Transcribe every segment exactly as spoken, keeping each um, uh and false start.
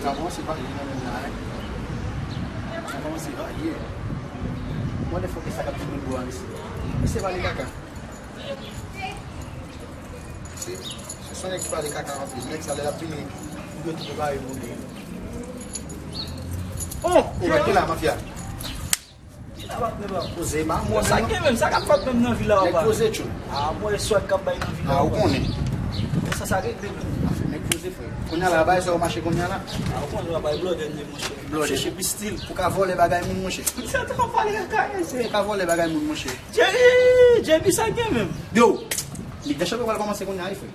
Sa kòmanse varye nan menm la, hein. Sa kòmanse varye. Mwen, de fòk sa k ap vin bò a, mesye. Mesye pale kaka. Se, se son nèg ki pale kaka anpil. Nèg sa, lè l ap vini, li dwe tou prepare pou li. Oh, ou rete la, mafya. Ki la, papa? Poze, ma, mwen sa gen menm, sa k ap fèt menm nan vil la, papa? Nèg poze, tchoul. Ah, mwen, swag k ap bay nan vil la, ah, ou konnen. Bon, sa, sa regle menm. Nèg poze, frè. Kounye a la, bagay sa yo mache kounye a la. Ah, ou konnen, papa, e blòdè n ye, monchè. Blòdè. Chèche pistil. Ou ka vòlè bagay moun, monchè. Sa t ap pale kaka, mesye. Ou ka vòlè bagay moun, monchè. Jerry, Jerry, sa gen menm? Yo, Lig dè Chanpyon pral kòmanse kounye a, wi, frè.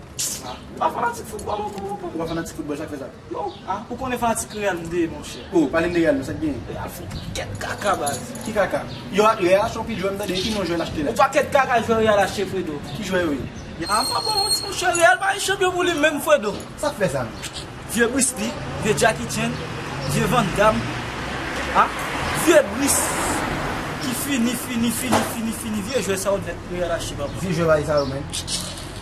Ah, ou pa fanatik foutbòl ankò, papa? Ou pa fanatik foutbòl, sa k fè sa? Non, ah, ou konnen fanatik Real m te ye, monchè. Oh, pale m de Real, non, sa k genyen? Real fè yon pakèt kaka, baz. Ki kaka? Yo, Real achte yon pil jwè, m tande, ki non jwè l achte la? Yon pakèt kaka jwè Real achte, Fredo. Ki jwè yo ye? Ah, m pa ba w manti, monchè, Real pa gen chanpyon pou li menm, Fredo. Sa k fè sa menm? Vye Bruce Lee, vye Jackie Chan, vye Van Damme, ah, vye Bruce ki fini, fini, fini, fini, fini, vye jwè sa yo nèt Real achte, papa. Vye jwè bagay sa yo menm.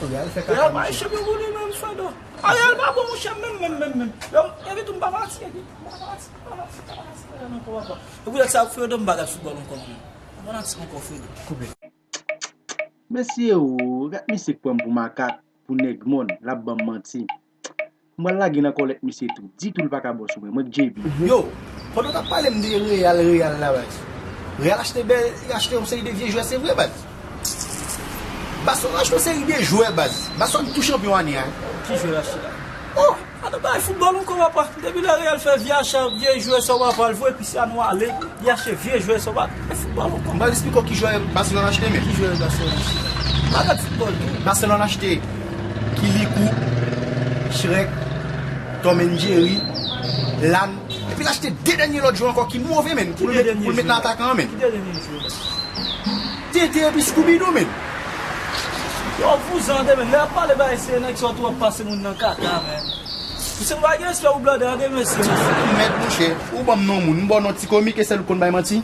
Real fè kaka, Real pa gen chanpyon pou li menm, Fredo. Ah, Real pa bon, monchè, menm, menm, menm, menm. Yo, epi tou, m pa fanatik, epi, m pa fanatik, m pa fanatik, m pa fanatik Real ankò, papa. E poutèt sa, Fredo, m pa gad foutbòl ankò, non. M pa fanatik ankò, Fredo. Koupe. Mesye o, gad misye k pran m pou makak, pou nèg mòn, l ap ban m manti. M pral lage nan kòlèt misye tou. Ditou l pa ka bò sou mwen. Mwen k J B. Yo, pandan w t ap pale m de Real, Real la, baz. Real achte bèl, achte yon seri de vye jwè, se vre, baz. Barcelone achte yon seri de jwè, baz. Barcelone tou chanpyon ane a. Ki jwè l achte la? Oh! Pa nan bagay foutbòl ankò, papa. Depi lè Real fè vye acha, vye jwè sa w pa pral voye Cristiano ale, li achte vye jwè sa w pa. E foutbòl ankò. M pral esplike w ki jwè Barcelone achte, men. Ki jwè Barcelone achte? Pa gad foutbòl tou. Barcelone achte Kilikou, Shrek, Tom and Jerry, Lan. Epi l achte de dènye lòt jwè ankò ki move, men. Pou l met, pou l met nan atakan an, men. Ki de dènye jwè? Tete epi Scooby-Doo, men. Yo, vouzan de, men. Lè y ap pale bagay serye, nèg sa yo tou ap pase moun nan kaka, men. Misye, nou pa gen respè pou blòdè an de, mesye, mesye. Mèd, monchè, ou ban m non moun, m ba w non ti komik, e sèl ou konn bay manti.